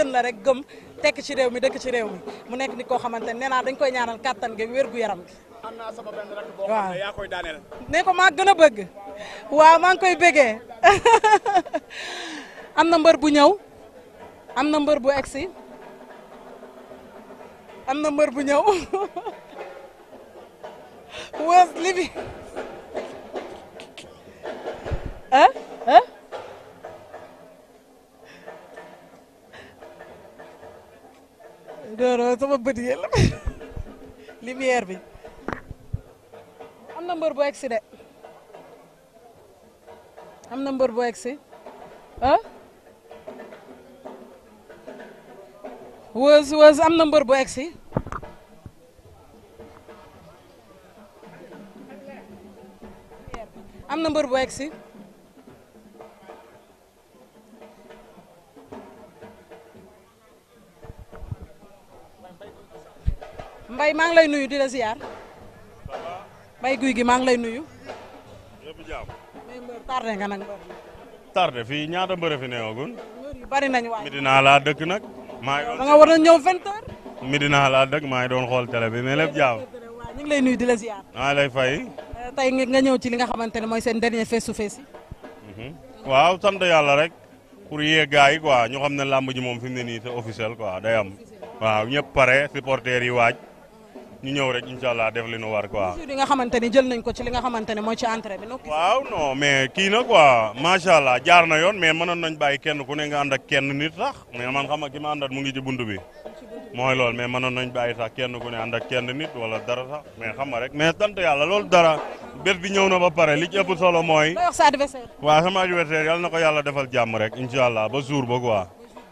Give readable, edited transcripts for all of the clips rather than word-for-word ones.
jeune la rek gëm tekk ci réew mi dëkk ci réew mi mu nekk nit koo xamante ne nee naa dañ koy ñaanal kattan gi wér gu yaram gi. am naa sama benn rakk boo xam ne yaa koy daaneel. ne ko maa gën a bëgg waaw maa ngi koy bëggee am na mbër bu ñëw am na mbër bu egsi am na mbër bu ñëw wës libi non sama bët yi la lumière bi am na mbër bu egsi de am na mbër bu egsi wës am na mbër bu egsi am na mbër bu egsi Mbay maa ngi lay nuyu di la ziar Mbay guy gi maa ngi lay nuyu. yëpp jaam. mais mbër tardé nga nag mbër. tardé fii ñaata mbër fi neewagul. mbër yu bari nañu waay. Medina laa dëkk nag. maa ngi doon da nga war a ñëw 20h. Medina laa dëkk maa ngi doon xool télé bi mais lépp jaam. waaw ñu ngi lay nuyu di la ziar. maa lay fay. tey nga ñëw ci li nga xamante ne mooy seen dernier face to face yi. waaw sant yàlla rek. pour yee gars yi quoi ñu xam ne làmb ji moom fi mu ne nii c'est officiel quoi day am. waaw ñëpp pare supporters yi waaj. ñu ñëw rek incha allah def li nu war quoi. li nga xamante ni jël nañ ko ci li nga xamante ne mooy ci entrée bi. waaw non mais kii na quoi macha allah jaar na yoon mais mënoon nañ bàyyi kenn ku ne nga ànd ak kenn nit sax mais man xam nga ki ma àndat mu ngi ci buntu bi. mooy loolu mais mënoon nañ bàyyi sax kenn ku ne ànd ak kenn nit wala dara sax mais xam nga rek mais sant yàlla loolu dara bés bi ñëw na ba pare li ci ëpp solo mooy. wax sa adversaire. waaw sama adversaire yàlla na ko yàlla defal jàmm rek incha allah ba jour ba quoi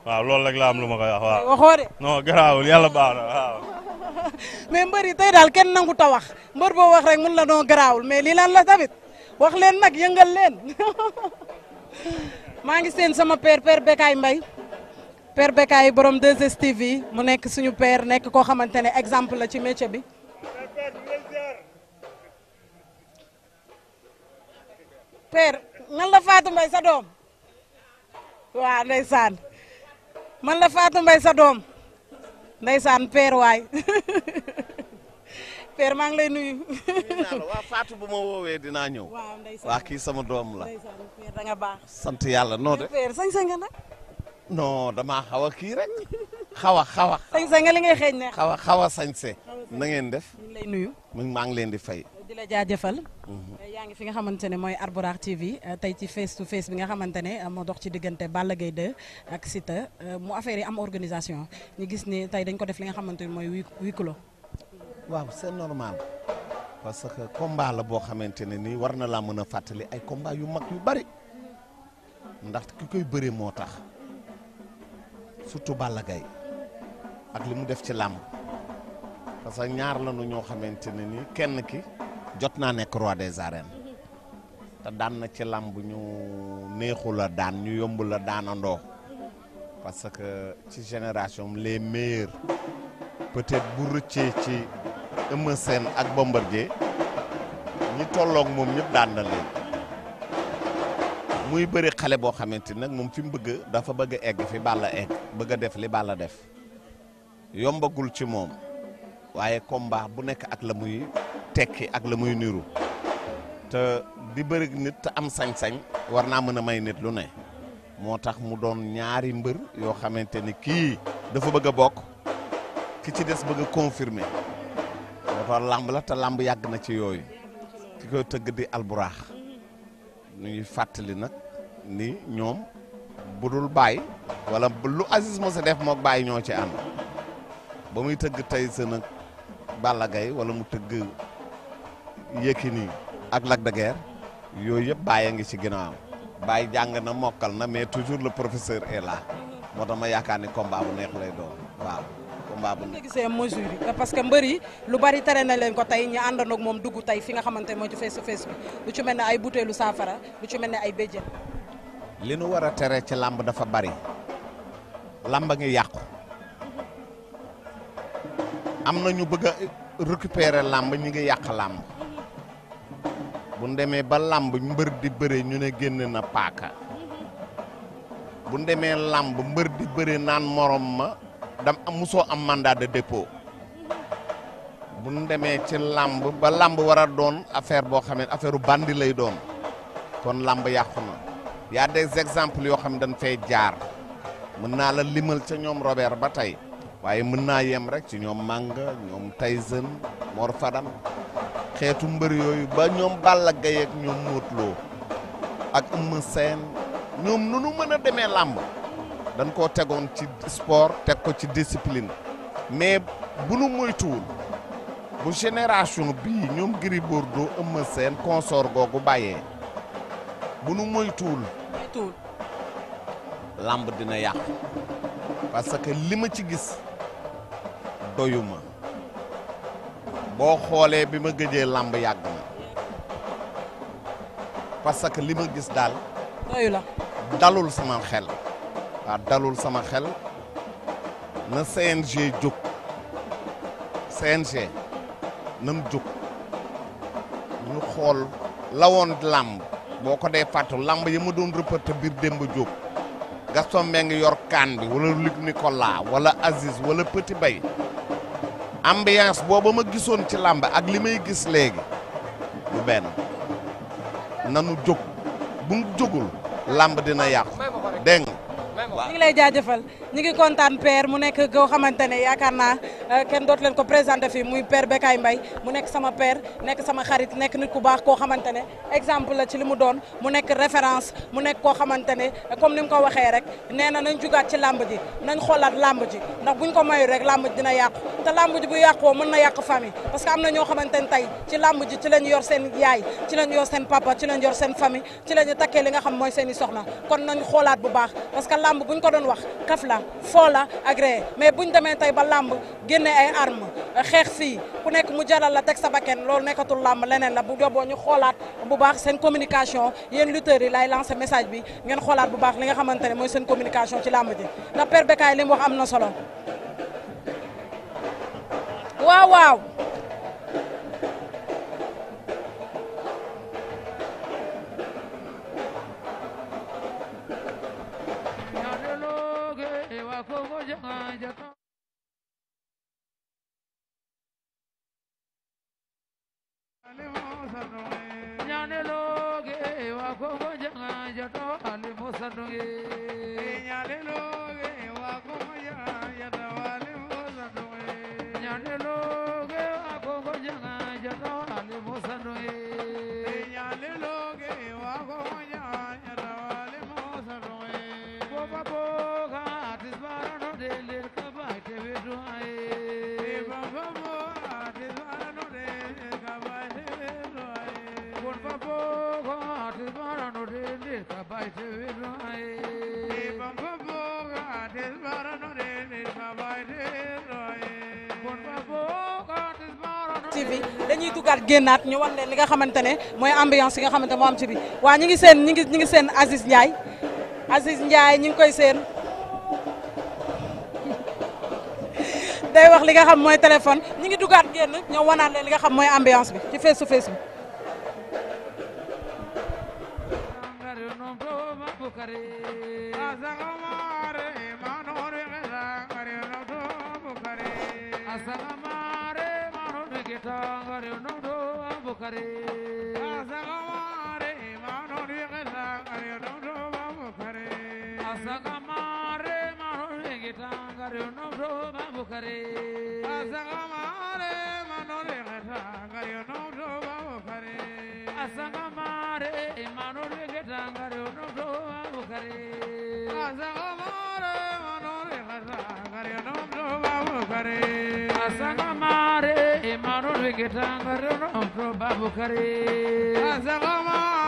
waaw loolu rek la am lu ma koy wax waaw. waxoo de. non garaawul yàlla baax na waaw. mais mbër yi tey daal kenn nangu ta wax mbër boo wax rek mun la noo garaawul mais lii lan la tamit wax leen nag yëngal leen maa ngi seen sama père Bécaye Mbaye père Bécaye borom 2STV mu nekk suñu père nekk koo xamante ne exemple la ci métier bi. père man la Fatou Mbaye sa doom waaw ndeysaan man la Fatou Mbaye sa doom. Ndeysaan père waay père maa ngi lay nuyu. waa Fatou bu ma woowee dinaa ñëw. waaw ndeysaan waa kii sama doom la. ndeysaan père da nga baax. sant yàlla noo de. père sañ-sañ nga nag. non damaa xaw a kii rek. xaw a. sañ-sañ nga li ngay xeeñ ne. xaw a sañse. na ngeen def. ñu ngi lay nuyu. maa ngi leen di fay. di la jaajëfal. yaa ngi fi nga xamante ne mooy Albourakh TV tey ci face to face bi nga xamante ne moo dox ci diggante Balla Gaye 2 ak Siteu mu affaire yi am organisation ñu gis ni tey dañ ko def li nga xamante ne mooy huis clos. waaw c'est normal parce que combat la boo xamante ne nii war na laa mën a fàttali ay combat yu mag yu bari ndax ki koy bëree moo tax surtout Balla Gaye ak li mu def ci làmb parce que ñaar lañu ñoo xamante ne nii kenn ki jot naa nekk roi des arènes te daan na ci làmb ñu neexu la daan ñu yomb la daanandoo parce que ci génération les meilleurs peut-être bu rëccee ci Eumeu Sène ak Bombardier ñi tolloog moom ñëpp daan na leen muy bëri xale boo xamante nag moom fi mu bëgg dafa bëgg a egg fi Balla egg bëgg a def li Balla def yombagul ci moom waaye combat bu nekk ak la muy tekki ak la muy niru te di bëri nit te am sañ-sañ war naa mën a may nit lu ne moo tax mu doon ñaari mbër yoo xamante ni kii dafa bëgg a bokk ki ci des bëgg a confirmer dafa lamb la te lamb yàgg na ci yooyu ki koy tëgg di Albourakh ñuy fàttali nag ni ñoom budul bàyyi wala lu Aziz Moussa def mook bàyyi ñoo ci ànd ba muy tëgg tey sa nag Balla Gaye wala mu tëgg Yékini ak Lac de Guiers yooyu yëpp bàyyi a ngi ci ginnaawam bàyyi jàng na mokkal na mais toujours le professeur est là moo tax ma yaakaar ni combat bu neex lay doon waaw combat bu neex. gisee mesure yi parce que mbër yi lu bari tere na leen ko tey ñu àndandoo ak moom dugg tey fi nga xamante ne moo ci face to face bi lu ci mel ne ay butéelu saafara lu ci mel ne ay béjjën. li nu war a tere ci làmb dafa bari làmb ngi yàqu am na ñu bëgg a récupérer làmb ñi ngi yàq làmb bu demee ba làmb mbër di bëre ñu ne génn na paaka bu ñu demee làmb mbër di bëre naan morom ma dam musoo am mandat de dépôt bu ñu demee ci làmb ba làmb war a doon affaire boo xam ne affaire bandi lay doon kon làmb yàqu na y a des exemples yoo xam ne dañ fay jaar mën naa la limal ca ñoom Robert ba tey waaye mën naa yem rek ci ñoom Manga ñoom Tyson Mor Fadam xeetu mbër yooyu ba ñoom Balla Gaye ak ñoom Modou Lo ak Eumeu Sène ñoom nu nu mën a demee làmb dañ koo tegoon ci sport teg ko ci discipline mais bu nu moytuwul bu génération bii ñoom Gris Bordeaux Eumeu Sène consort googu bàyyee bu nu moytuwul làmb dina yàqu parce que li ma ci gis doyuma boo xoolee bi ma gëjee làmb yàgg na parce que li ma gis daal doyu la dalul sama xel waaw dalul sama xel na CNG jóg CNG nan jóg ñu xool la woon làmb boo ko dee fàttu làmb yi ma doon reporté biir Demba Diop Gaston Mbengue yor kaan bi wala Luc Nicolas wala Aziz wala Petit Bay ambiance booba ma gisoon ci làmb ak li may gis léegi du benn nanu jóg bu ñu jógul làmb dina yàqu dégg nga ñu ngi lay jaajëfal ñu ngi kontaan père mu nekk koo xamante ne yaakaar naa kenn dootu leen ko présenté fii muy père Bécaye Mbaye mu nekk sama père nekk sama xarit nekk nit ku baax koo xamante ne exemple la ci li mu doon mu nekk référence mu nekk koo xamante ne comme ni mu ko waxee rek nee na nañ jugaat ci làmb ji nañ xoolaat làmb ji ndax buñ ko mayu rek làmb ji dina yàqu te làmb ji bu yàqoo mën na yàq famille parce que am na ñoo xamante ne tey ci làmb ji ci lañ yor seen yaay ci lañ yor seen papa ci lañ yor seen famille ci lañu takkee li nga xam mooy seen i soxna kon nañ xoolaat bu baax parce que làmb buñ ko doon wax kaf la foo la agréé mais buñ demee tey ba làmb génne ay arme xeex fii ku nekk mu jaral la teg sa bakken loolu nekkatul làmb leneen la bu joboo ñu xoolaat bu baax seen communication yéen lutteurs yi lay lancer message bi ngeen xoolaat bu baax li nga xamante ne mooy seen communication ci làmb ji ndax père Bécaye li mu wax am na solo waaw waaw TV dañuy dugaat génnaat ñu wan leen li nga xamante ne mooy ambiance yi nga xamante moo am ci bi waa ñi ngi seen Aziz Ndiaye ñi ngi koy seen day wax li nga xam mooy téléphone ñi ngi dugaat génn ñoo wanaat leen li nga xam mooy ambiance bi ci face to face bi Asagamare, Emmanuel Getangare, Babu Kare.